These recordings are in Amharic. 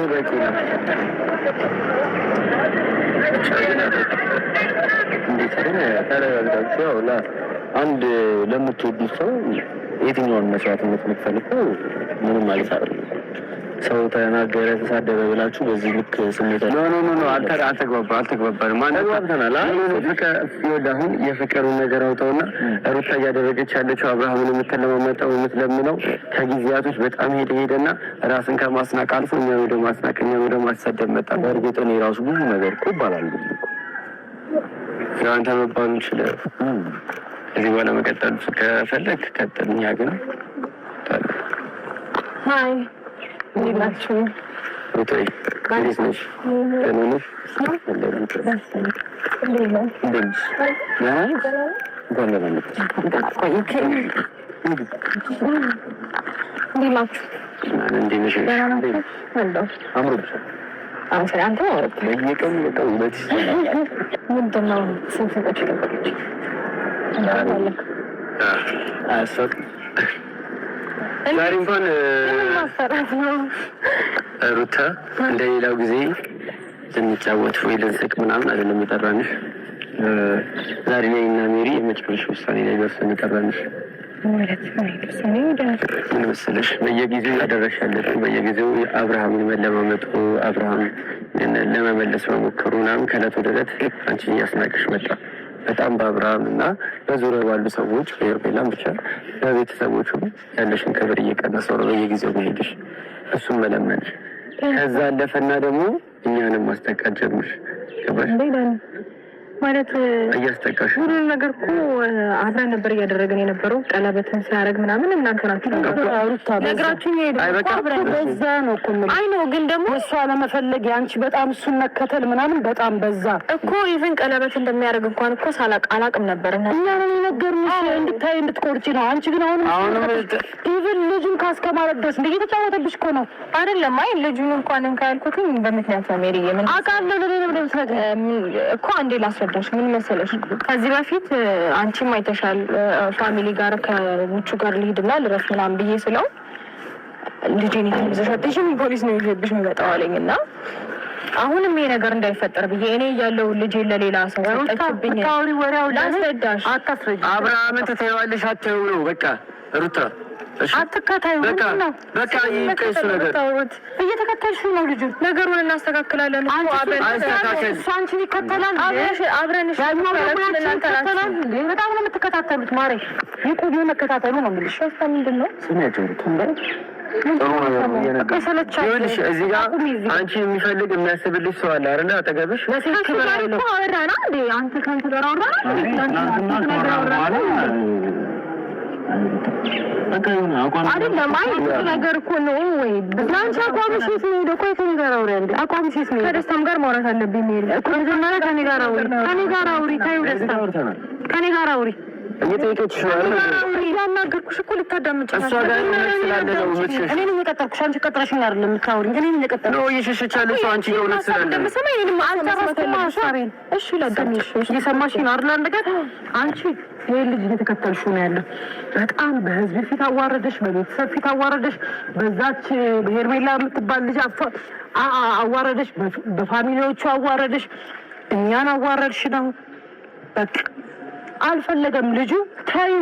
በቂ ነው። እንዴት ግን ተረጋግታችሁ ያው አንድ ለምትወዱት ሰው የትኛውን መስዋዕትነት መክፈል እኮ ምንም ማለት አይደለም። ሰው ተናገረ ተሳደበ ብላችሁ በዚህ ልክ ስሜት no no no አልተግባባንም። ተግባብተናል። አሁን የፍቅሩን ነገር አውጣውና ሩታ እያደረገች ያለችው አብርሃምን የምትለማመጠው የምትለምነው ከጊዜያቶች በጣም ሄደ ሄደና ራስን ከማስናቅ አልፎ እኛን ወደ ማስናቅ እኛን ወደ ማሰደብ መጣ። በእርግጥ እኔ ራሱ ብዙ ነገር እኮ እባላለሁ። አንተ መባሉ ይችላል። ከዚህ በኋላ መቀጠል ከፈለግ ቀጥል። እኛ ግን hi እንዴት ናችሁ? እንዴት ነሽ? ደህና ነሽ? እንኳን ደህና መጣሽ። እንዴት ናችሁ? እንዴት ነሽ? አምሮብሻል። አንተ በየቀኑ በቃ ውበት ይሰማል። ምንድን ነው ስንት ሰዎች የጠበቀች ዛሬ እንኳን ሩታ እንደሌላው ጊዜ ልንጫወት ወይ ልንስቅ ምናምን አይደለም የጠራንሽ። ዛሬ ላይ እና ሜሪ የመጨረሻ ውሳኔ ላይ ደርሰን የጠራንሽ። ምን መሰለሽ፣ በየጊዜው ያደረሽ ያለሽው በየጊዜው አብርሃምን መለማመጡ አብርሃም ለመመለስ መሞከሩ ምናምን ከእለት ወደ እለት አንቺን እያስናቅሽ መጣ። በጣም በአብርሃም እና በዙሪያ ባሉ ሰዎች በሄርሜላም ብቻ በቤተሰቦቹ ያለሽን ክብር እየቀነሰው ነው በየጊዜው መሄድሽ፣ እሱን መለመንሽ። ከዛ አለፈና ደግሞ እኛንም ማስጠቃት ጀምርሽ። ገባሽ? ማለት እያስጠቃሽ ሁሉን ነገር እኮ አብረን ነበር እያደረግን የነበረው። ቀለበትን ሲያደርግ ምናምን እናንተ ናችሁ ነግራችሁ በዛ ነው እኮ የምልሽ። አይ ነው ግን ደግሞ እሷ ለመፈለግ የአንቺ በጣም እሱን መከተል ምናምን በጣም በዛ እኮ። Even ቀለበት እንደሚያደርግ እንኳን እኮ ሳላቅ አላቅም ነበር። እኛ ነው የነገርንሽ እንድታይ እንድትቆርጪ ነው። አንቺ ግን አሁንም even ልጁን ካስከማለት ድረስ እንደ እየተጫወተብሽ እኮ ነው። አይደለም። አይ ልጁን እንኳን እንካ ያልኩትኝ በምክንያት ነው ሜሪዬ። ምን አውቃለሁ ለኔ ነው የምትነግሪኝ እኮ። አንዴ ላስረዳሽ። ምን መሰለሽ፣ ከዚህ በፊት አንቺም አይተሻል፣ family ጋር ከውቹ ጋር ልሂድና ልረፍ ምናምን ብዬ ስለው ልጄን ይዘሽ አትሄጂም ፖሊስ ነው ይዤብሽ የሚመጣው አለኝ። እና አሁንም ይሄ ነገር እንዳይፈጠር ብዬ እኔ እያለሁ ልጄን ለሌላ ሰው ሰጠችብኝ። ላስረዳሽ። አታስረጂ። አብርሃምን ትተይዋለሽ አትይው ነው በቃ ሩታ አትከታዩ። በቃ ይቀሱ ነገር እየተከተልሽ ነው ልጁ። ነገሩን እናስተካክላለን። እሱ አንቺን ይከተላል፣ አብረን ይከተላል። በጣም ነው የምትከታተሉት። ማሬ ይቁም መከታተሉ ነው የምልሽ። ምንድን ነው ጥሩ ነገር ነው እየነገርኩሽ። ይኸውልሽ እዚህ ጋር አንቺ የሚፈልግ የሚያስብልሽ ሰው አለ አይደለ? አጠገብሽ አወራና እንዴ አንተ ከአንተ ጋር አወራና አይደለም። አይ ነገር እኮ ነው ወይ ለአንቺ አቋምሽ የት ነው የሄደው? ቆይ ከእኔ ጋር አውሪ አንዴ። አቋምሽ የት ነው የሄደው? ከደስታም ጋር ማውራት አለብኝ። ሜሪ እኮ መጀመሪያ ከእኔ ጋር አውሪ፣ ከእኔ ጋር አውሪ። ተይው ደስታ፣ ከእኔ ጋር አውሪ። እየጠየቀችሽ ነው አይደል? ያናገርኩሽ እኮ ልታዳምጪ እሷ ጋር ስላለ ነው የምትሸሽ። እኔ ነኝ የቀጠርኩሽ፣ አንቺ ቀጥረሽኝ አይደለም የምታወሪኝ። እኔ ነኝ የቀጠርኩሽ። ነው እየሸሸች ያለችው አንቺ የእውነት ስላለ ነው። እንደምሰማ ይሄንም አልጨረስኩም ሀሳቤን። እሺ ላዳምጪሽ። እየሰማሽኝ ነው አይደል? አንድ ነገር አንቺ ይሄን ልጅ እየተከተልሽው ነው ያለው። በጣም በህዝብ ፊት አዋረደሽ፣ በቤተሰብ ፊት አዋረደሽ፣ በዛች ሄርሜላ የምትባል ልጅ አዋረደሽ፣ በ family ዎቹ አዋረደሽ፣ እኛን አዋረድሽ ነው በቃ። አልፈለገም ልጁ። ታዩ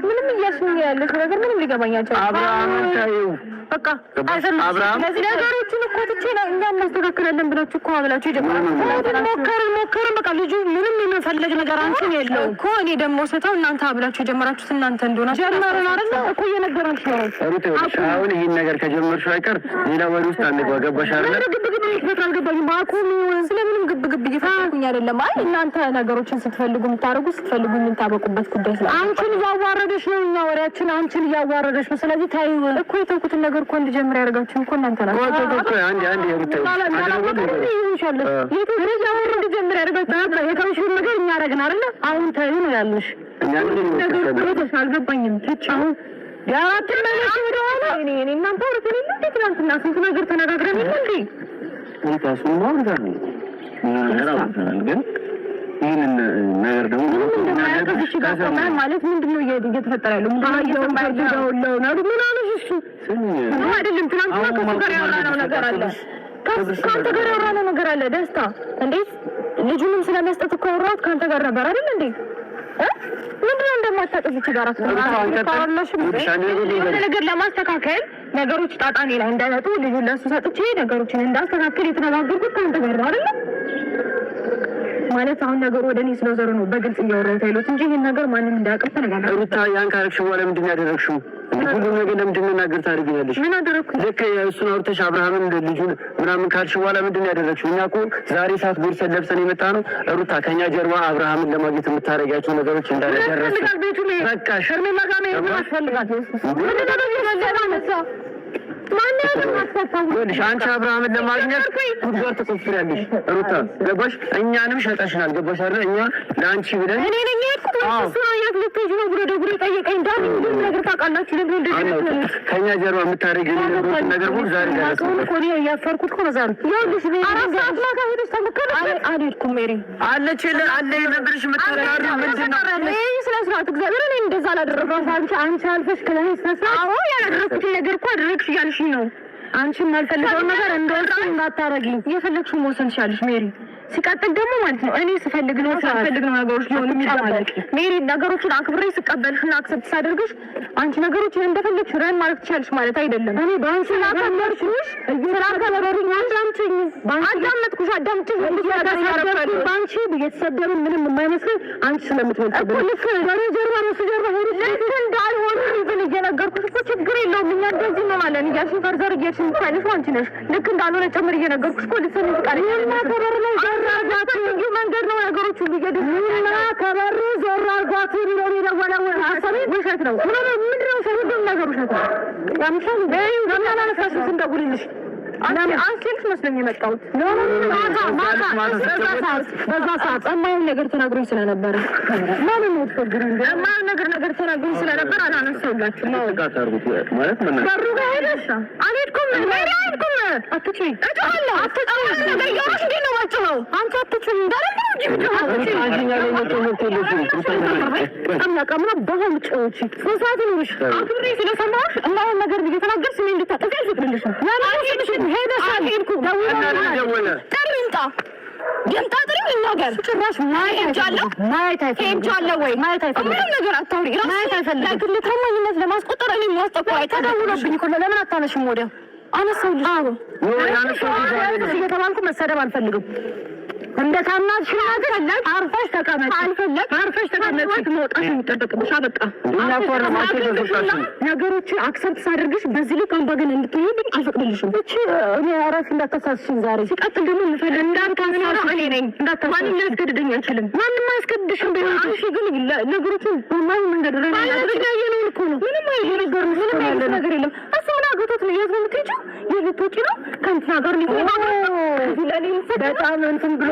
ምንም እያልሽኝ ያለሽ ነገር ምንም ሊገባኝ አልቻለም። አብርሃምን ታዩ በቃ አብርሃም ነገሮችን እኮ ትቼ ነው እኛ እናስተካክላለን ብላችሁ እኮ ብላችሁ የጀመራችሁ ሞከርን ሞከርን። በቃ ልጁ ምንም የመፈለግ ነገር አንቺን የለውም እኮ። እኔ ደግሞ ስተው እናንተ ብላችሁ የጀመራችሁት እናንተ እንደሆናችሁ ጀመርን አይደል እኮ እየነገርንሽ ነው። ሩት ይኸውልሽ፣ አሁን ይሄን ነገር ከጀመርሽው አይቀር ሌላ ወሬ ውስጥ አንግባ። ገባሽ አይደል? ግብ ግብ ልትፈጥር አልገባኝም። አቁሚ። ስለምንም ግብ ግብ እየፈጠርኩኝ አይደለም። አይ እናንተ ነገሮችን ስትፈልጉ የምታደርጉ ስትፈልጉ የምታበቁበት ጉዳይ ስለ አንቺን እያዋረደሽ ነው። እኛ ወሬያችን አንቺን እያዋረደሽ ነው። ስለዚህ ታዩ እኮ የተውኩትን ነገር እኮ እንድጀምር ያደርጋችሁ እኮ እናንተ ናችሁ። ቆይ ቆይ ቆይ፣ አንዴ አንዴ ሩት እንድጀምር ያደርጋችሁ የተውሽውን ነገር እኛ አደረግን አይደለ? አሁን ታዩ ነው ያልንሽ። አልገባኝም። ትቼው ያአትመለሽ ወደኋላ እኔ እናንተ አውርተን የለ እንዴ? ትናንትና ስንት ነገር ተነጋግረን የለ እንዴ? እሱንማ አውርተናል፣ ብዙ ነገር አውርተናል። ግን ይህንን ነገር ደግሞ ማለት ምንድን ነው እየተፈጠረ ያለው? ምን አለሽ? እሱ አይደለም ትናንትና ከእሱ ጋር ያወራነው ነገር አለ፣ ከአንተ ጋር ያወራነው ነገር አለ። ደስታ እንዴት ልጁንም ስለመስጠት እኮ ያወራሁት ከአንተ ጋር ነበር አይደል እንዴ? ምንድነው እንደማታውቅ ጋር ነገር ለማስተካከል ነገሮች ጣጣኔ ላይ እንዳይመጡ ልጁን ለእሱ ሰጥቼ ነገሮችን እንዳስተካከል የተነጋገርኩት ከአንተ ጋር ነው አይደለ? ማለት አሁን ነገሩ ወደ እኔ ስለዞረ ነው በግልጽ እያወራሁት ያለሁት እንጂ ይህን ነገር ማንም እንዳያውቅም ተነጋግረን። ሩታ ያን ካረግሽ በኋላ ምንድን ነው ያደረግሽው? ሁሉም ነገር ለምንድን ነው ነገር ታደርጊኛለሽ? ምን አደረግኩኝ? ልክ እሱን አውርተሽ አብርሃምን ልጁን ምናምን ካልሽ በኋላ ምንድን ነው ያደረግሽው? እኛ እኮ ዛሬ ሰዓት ጎርሰን ለብሰን የመጣ ነው። ሩታ ከኛ ጀርባ አብርሃምን ለማግኘት የምታደርጊያቸው ነገሮች እንዳለ ደረሰ። በቃ ሸርሜላ ጋር መሄድ ምን አስፈልጋል? ይኸውልሽ አንቺ አብርሃምን ለማግኘት ጉድጓድ ትቆፍሪያለሽ። ሩታ ገባሽ? እኛንም ሸጠሽናል። ገባሽ አይደል? እኛ ለአንቺ ብለን እኔ ነኝ የሄድኩት ወይስ እሱ ነው? የት ልትሄጂ ነው ብሎ ደውሎ የጠየቀኝ? ዳኒ ሁሉም ነገር ታውቃላችሁ። ለምን እንደዚህ ከእኛ ጀርባ የምታደርጊው የነበሩትን ነገር ሁሉ ዛሬ ደረሰ። እኮ እኔ እያፈርኩት እኮ በዛ ነው። ይኸውልሽ 4 ሰዓት ማታ ሄደሽ ተመከረች። አልሄድኩም ሜሪ አለች አለ የነበርሽ የምታደርጊው ምንድን ነው? ይሄ ስነ ስርዓት እግዚአብሔር እኔ እንደዛ አላደረኩም። አንቺ አልፈሽ ከለኔ ስነ ስርዓት። አዎ ያላደረኩትን ነገር እኮ አደረግሽ እያልሽኝ ነው። አንቺ የማልፈልገውን ነገር እንደወስን እንዳታረጊ። የፈለግሽውን መወሰን ትችያለሽ ሜሪ። ሲቀጥል ደግሞ ማለት ነው እኔ ስፈልግ ነው ስፈልግ ነው ነገሮች ሊሆኑ የሚገባው ሜሪ። ነገሮችን አክብሬ ስቀበልሽና accept ሳደርግሽ አንቺ ነገሮችን እንደፈለግሽ run ማለት ትችያለሽ ማለት አይደለም። እኔ በአንቺ ስላከበርኩሽ ስላከበሩኝ አዳምጪኝ፣ አዳመጥኩሽ፣ አዳምጪኝ በአንቺ እየተሰደብን ምንም የማይመስለኝ አንቺ ስለምትበልጥብኝ ልክ በእኔ ጀርባ ነው እሱ ጀርባ ሄዱ ልክ እንዳልሆነ reason እየነገርኩሽ እኮ ችግር የለውም እኛ እንደዚህ እንሆናለን እያልሽኝ further እየሄድሽ የምታለሽው አንቺ ነሽ። ልክ እንዳልሆነ ጭምር እየነገርኩሽ እኮ ልትሰሚ ፈቃደኛ ከበር ላይ መንገድ ነው ነገሮች ሁሉ እየደና ከበሩ ዞር አድርጓት ብሎ የደወለው አሰቢ ውሸት ነው። ምንድን ነው ሁሉም ነገር ውሸት ነው። ያምሻል ለምን አላነሳሽም ስንደውልልሽ? አንቺ መስሎኝ የመጣሁት በዛ ሰዓት የማይሆን ነገር ተናግሮኝ ስለነበረ ማንን ነው የምትፈግሪው? እንደ የማይሆን ነገር ተናግሮኝ ስለነበር አላነሳሁላችሁም። በሩ ጋር ሄደሽ አልሄድኩም፣ ሜሪ አልሄድኩም። አትችይም፣ እጮኻለሁ። አትጮህም። ነገር እያወራሽ እንዴት ነው የማልጮኸው? አንቺ አትችይም እንዳለ ነው እንጂ የምጮኸው። አምላክ በሆን ጮች ስንት ይኑርሽ። አክብሬ ስለሰማሁሽ የማይሆን ነገር እየተናገርሽ ስሜን እንድታጠፊ አልፈቅድልሽም። ሄደሻል። አልሄድኩም። ጥሪ ይምጣ ይምጣ፣ ጥሪው ይናገር። ጭራሽ ሄጃለሁ ማየት አይፈልግም። ሄጃለሁ ወይ ማየት አይፈልግም። ምንም ነገር አታውሪ። ማየት አይፈልግም። ለግል ታማኝነት ለማስቆጠር እኔ ማስጠቆር ተደውሎብኝ እኮ ለምን አታነሽም? ወዲያው አነሳሁልሽ። አዎ እየተባልኩ መሰደብ አልፈልግም። እንደ ታናሽ አርፈሽ ተቀመጪ። አርፈሽ ተቀመጪ። መውጣት የሚጠበቅብሽ አበቃ። ነገሮችን accept ሳደርግሽ በዚህ ልክ አምባገነን እንድትሆኝብኝ አልፈቅድልሽም። እቺ እኔ እረፍ እንዳታሳስሽኝ ዛሬ። ሲቀጥል ደግሞ የምፈልግ እንዳታሳስሽ እኔ ነኝ። ማንም ሊያስገድደኝ አይችልም። ማንም አያስገድድሽም። አንቺ ግን ነገሮችን በማይሆን መንገድ ያየነውን እኮ ነው። ምንም አይነት ነገር የለም። እሱ ምን አግብቶት ነው? የት ነው የምትሄጂው? የት ልትወጪ ነው? ከእንትና ጋር በጣም እንትን ብሎ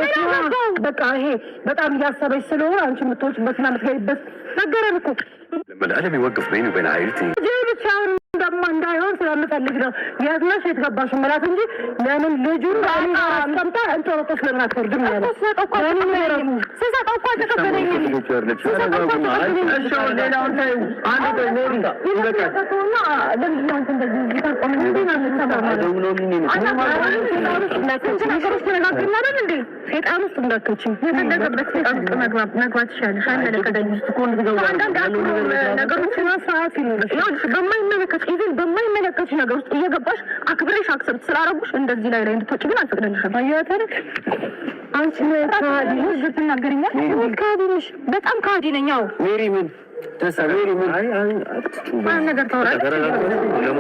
በቃ ይሄ በጣም እያሰበች ስለሆነ አንቺ የምትወጪበትና የምትገቢበት ነገረን እኮ لما الألم يوقف بيني وبين عائلتي ብቻውን ደግሞ እንዳይሆን ስለምፈልግ ነው። የት ነሽ የት ገባሽ እምላት እንጂ ለምን ልጁን አስቀምጣ እንጦሮጦስ ለምን አትወርድም? ያለ ስሰጠው እኮ አልተቀበለኝም። ሴጣን ውስጥ እንዳትከቺኝ፣ የፈለገበት ሴጣን ውስጥ መግባት ይሻልሽ። አይመለከተኝም። አንዳንድ ነገሮች ስርዓት ይኑርሽ። ይኸውልሽ በማይመለከት even በማይመለከትሽ ነገር ውስጥ እየገባሽ አክብሬሽ accept ስላደረጉሽ እንደዚህ ላይ ላይ እንድትወጪ ግን አልፈቅድልሽም። አያተርክ አንቺ ከሃዲ ነሽ፣ ትናገሪኛለሽ። ከሃዲ ነሽ፣ በጣም ከሃዲ ነኝ። አዎ ሜሪ ምን ሜሪ ምን ነገር ታወራለች?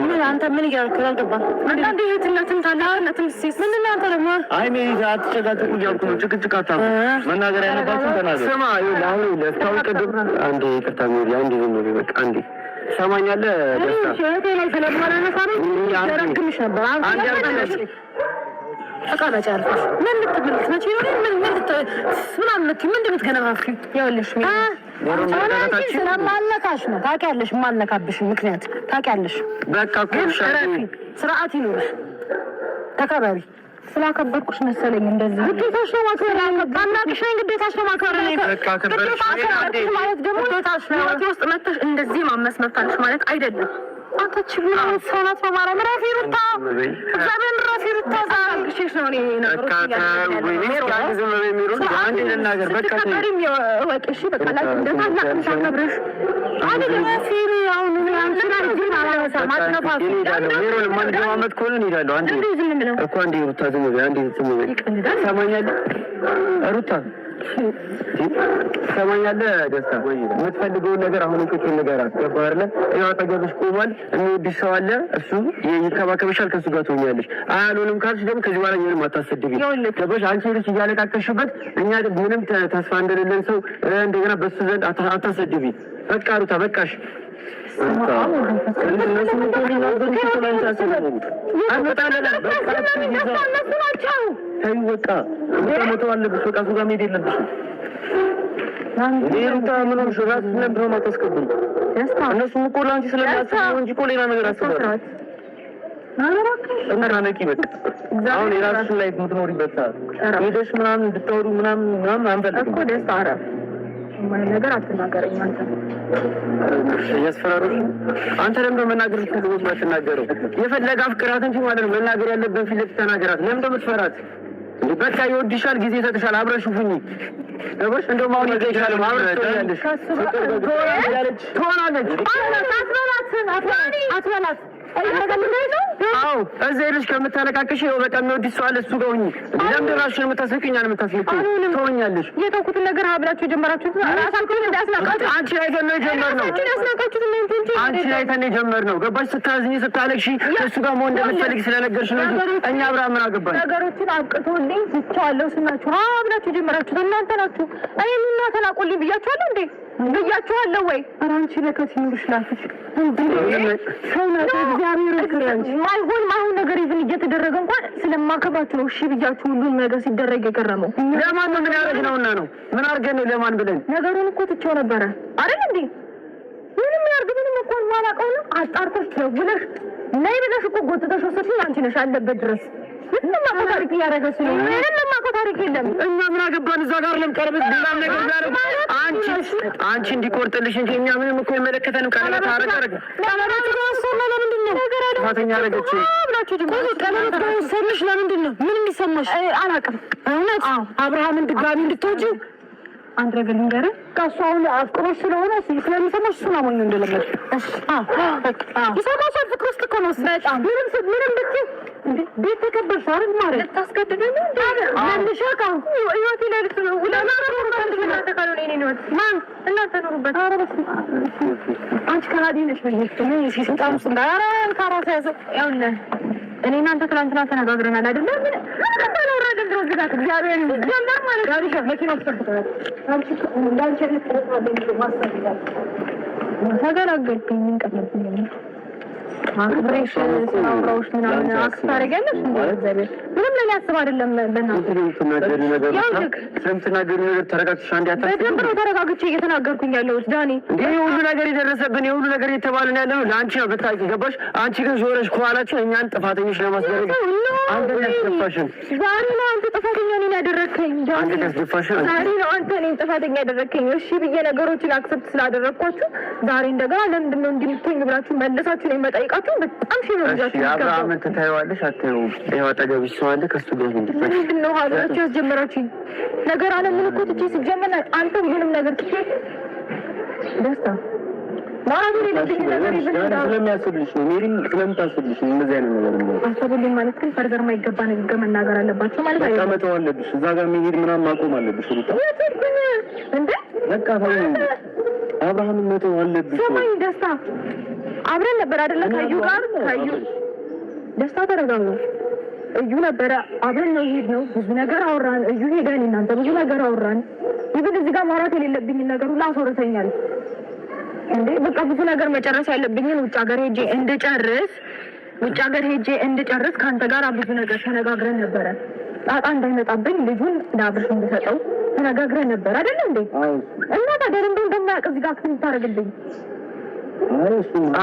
ምን አንተ ምን እያልክ አልገባም። አንዳንዴ እህትነትም ታላቅነትም ሴት ምንድን ነው አንተ ደግሞ? አይ ሜሪ አትጨቃጨቁ እያልኩ ነው። ጭቅጭቅ አታውቁ። መናገር ያለባችሁ ተናገሩ። ስማ ይኸውልህ፣ አሁን ይኸውልህ እስካሁን ቅድም አንዴ ይቅርታ ሜሪ፣ አንዴ ዝም በይ በቃ አንዴ ትሰማኛለህ? ደስታ እህቴ ላይ ስለማላነሳ ነው ረግምሽ ነበር። አንዴ አልኩሽ። ተቀመጪ አልኩሽ። ምን ልትመልስ መቼ ነው? ምን ምን ምናምን የምትይው ምንድን የምትገነባፊው? ይኸውልሽ ሜሪ አንቺን ስለማልነካሽ ነው ታውቂያለሽ። የማልነካብሽ ምክንያት ታውቂያለሽ። በቃ እኮ ግን እሺ እረፊ፣ ስርዓት ይኑርሽ፣ ተከበሪ። ስላከበርኩሽ መሰለኝ እንደዚህ። ግዴታሽ ነው ማክበር። ታናቅሽ ነኝ፣ ግዴታሽ ነው ማክበር። ግዴታ ማለት ደግሞ ህይወቴ ውስጥ መተሽ እንደዚህ ማመስ መብት አለሽ ማለት አይደለም። አንተ ምን አይነት ሰው ናት? በማርያም ረፊ ሩታ፣ እግዚአብሔርን ረፊ ሩታ። ዛሬ ነው እኔ ነገሮች እሺ በቃ ላይ እንደ ታላቅ ሳከብርሽ አይደለም ፊሪ አሁን ከሆነ እንሄዳለሁ። አንዴ እኮ አንዴ ሩታ ዝም በይ፣ አንዴ ዝም በይ። ትሰማኛለህ ሩታ ትሰማኛለህ? ደስታ የምትፈልገውን ነገር አሁን እንቅጩን ንገራት። ገባህ አይደለ? ይኸው አጠገብሽ ቆሟል። የሚወድሽ ሰው አለ፣ እሱ ይንከባከብሻል። ከእሱ ጋር ትሆኛለሽ። አልሆንም ካልሽ ደግሞ ከዚህ በኋላ እኛንም አታሰድቢ። ገባሽ? አንቺ ሄደሽ እያለቃቀሽበት እኛ ምንም ተስፋ እንደሌለን ሰው እንደገና በሱ ዘንድ አታሰድቢ። በቃ ሩታ በቃሽ። በቃ መተው አለብሽ። በቃ እሱ ጋር መሄድ የለብሽም። ሩታ ምን ሆንሽ? እራስሽን ለምንድን ነው የማታስከብሪው? እነሱም እኮ ለአንቺ ስለሚያስቡ ነው እንጂ እኮ ሌላ ነገር አስባለሁ። እና ነቂ በቃ አሁን የራስሽን life የምትኖሪበት ሰዓት ሄደሽ ምናምን እንድታወሩ ምናምን ምናምን አንፈልግም እኮ ደስታ። አረፍ ነገር አትናገረኝ አንተ። እያስፈራሩሽ አንተ ለምንድን ነው መናገር የምትፈልገው የማትናገረው? የፈለገ አፍቅራት እንጂ ማለት ነው መናገር ያለብን ፊት ለፊት ተናገራት። ለምንድን ነው የምትፈራት? በቃ ይወድሻል፣ ጊዜ ይሰጥሻል። አብረሽ ሁኚ። ገባሽ? እንደውም አሁን ይሻላል። አብረሽ ትሆኛለሽ፣ ትሆናለች። አትበላት አዎ እዛ ሄደሽ ከምታለቃቅሽ ይኸው በቃ የሚወድሽ ሰው አለ፣ እሱ ጋር ሁኚ። ለምንድን እራስሽን የምታስንቂው? እኛን የምታስንቂው ትሆኛለሽ። የተውኩትን ነገር ብላችሁ የጀመራችሁት ራሳችሁን እንዳስናቃችሁ አንቺ አይተን ነው የጀመርነው። አንቺ አይተን ነው የጀመርነው። ገባሽ? ስታዝኝ ስታለቅሺ እሱ ጋር መሆን እንደምትፈልጊ ስለነገርሽ ነው እንጂ እኛ አብርሃም ምን አገባን? ነገሮችን አብቅቶልኝ ትቼዋለሁ ስናችሁ ብላችሁ የጀመራችሁት እናንተ ናችሁ። እኔ ኑና ተላቆልኝ ብያችኋለሁ እንዴ? ብያችኋለሁ ወይ? ኧረ አንቺ ለከት ይኑርሽ ላፍሽ ሰው ናት። እግዚአብሔር ይክበር። አንቺ ማይሆን ማይሆን ነገር ይዝን እየተደረገ እንኳን ስለማከብራችሁ ነው እሺ ብያችሁ ሁሉን ነገር ሲደረግ የከረመው። ለማን ነው ምን ያደረግነውና ነው? ምን አድርገን ነው ለማን ብለን? ነገሩን እኮ ትቼው ነበረ አይደል እንዴ? ምንም ያርግ ምንም እኮ የማላውቀው ነው። አጣርተሽ ደውለሽ ነይ ብለሽ እኮ ጎትተሽ ወሰድሽኝ አንቺ ነሽ አለበት ድረስ። ምንም የማውቀው ታሪክ እያደረገች ነው። ምንም የማውቀው ታሪክ የለም። እኛ ምን አገባን? እዛ ጋር ለምቀርበት ሌላም ነገር ጋር አንቺ አንቺ እንዲቆርጥልሽ እንጂ እኛ ምንም እኮ የመለከተንም ቀለበት አረገ አረገ ቀለበት ከወሰነ ለምንድን ነው ጥፋተኛ አረገች ብላችሁ ቀለበት ከወሰንሽ ለምንድን ነው ምን እንዲሰማሽ አላውቅም። እውነት አብርሃምን ድጋሚ እንድትወጂው አንድ ነገር ልንገርህ፣ ከእሱ አሁን አፍቅሮሽ ስለሆነ ስለሚሰማሽ እሱን አሞኙ እንደለመድሽ ይሰማሻል። ፍቅር ውስጥ እኮ ነው በጣም ምንም ምንም ብትይ ቤት ተከበርሽ አይደል? ማለት ልታስገድደኝ ነው እንዴ? መልሻ ካሁን ህይወቴ ላይ እናንተ ካልሆነ የእኔን ህይወት ማን እናንተ ኑሩበት። አንቺ ከሃዲ ነሽ። ስልጣን ውስጥ እንዳረ ካራስ ያዘ ይኸውልህ እኔ እናንተ ትናንትና ተነጋግረናል አይደለ? ምን ተገላገልኩኝ። ምን ቀለብኝ? አክብሬሽ ስላወራሁሽ ምናምን act ታደርጊያለሽ እንዴ? እግዚአብሔር ምንም ለእኔ አስብ አይደለም። በእናትህ ስለምትናገሪው ነገር ተረጋግተሽ አንዴ አታስቢም? በደንብ ነው ተረጋግቼ እየተናገርኩኝ ያለሁት ዳኒ። እንዴ ይሄ ሁሉ ነገር የደረሰብን ይሄ ሁሉ ነገር የተባልን ያለ ነው ለአንቺ ነው ብታውቂ፣ ገባሽ? አንቺ ግን ዞረሽ ከኋላችን እኛን ጥፋተኞች ለማስደረግ አንተ ያስደፋሽን ዛሬ ነው አንተ ጥፋተኛ እኔን ያደረግከኝ ዳኒ። አንተ ያስደፋሽን ዛሬ ነው አንተ እኔን ጥፋተኛ ያደረግከኝ። እሺ ብዬ ነገሮችን accept ስላደረግኳችሁ ዛሬ እንደገና ለምንድን ነው እንዲህ የምትሆኝ ብላችሁ መለሳችሁ እኔን መጠየቃችሁ በጣም ሺህ ነው እሺ፣ አብርሃምን ትታየዋለሽ አታየውም? ይኸው አጠገብሽ ሰው አለ፣ ከእሱ ጋር ሁኚ። ምንድን ነው ሀገራችሁ ያስጀመራችሁኝ ነገር አለምን እኮ ትቼ ሲጀመር አንተ ሁሉንም ነገር ትቼ ደስታ ስለሚያስብልሽ ነው ሜሪን ስለምታስብልሽ ነው እንደዚህ አይነት ነገር ነው። አሰቡልኝ ማለት ግን further ማይገባ ንግግር መናገር አለባቸው ማለት በቃ አይደለም። መተው አለብሽ። እዛ ጋር መሄድ ምናምን ማቆም አለብሽ ሩታ። የት ሄድኩኝ እንዴ? በቃ ተው፣ አብርሃምን መተው አለብሽ። ሰማኝ ደስታ፣ አብረን ነበር አይደለ? ከዩ ጋር ከዩ ደስታ ተረጋጋ። እዩ ነበረ አብረን ነው የሄድነው። ብዙ ነገር አወራን። እዩ ሄደን እናንተ ብዙ ነገር አወራን። ይብን እዚህ ጋር ማውራት የሌለብኝን ነገር ሁላ አስወርተኛል። እንዴ በቃ ብዙ ነገር መጨረስ ያለብኝን ውጭ ሀገር ሄጄ እንድጨርስ ውጭ ሀገር ሄጄ እንድጨርስ ከአንተ ጋር ብዙ ነገር ተነጋግረን ነበረ። ጣጣ እንዳይመጣብኝ ልጁን ለአብርሽ እንድሰጠው ተነጋግረን ነበር አይደለ እንዴ? እና ታዲያ ለምንድን እንደማያውቅ እዚህ ጋር act የምታደርግብኝ?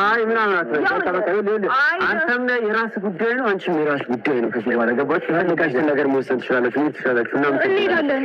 አይ ምናምን አትበል። በቃ በቃ፣ ይኸውልህ፣ አንተም የራስህ ጉዳይ ነው፣ አንቺም የራስህ ጉዳይ ነው። ከዚህ በኋላ ገባችሁ? የፈለጋችሁትን ነገር መወሰን ትችላላችሁ፣ መሄድ ትችላላችሁ። እንሄዳለን።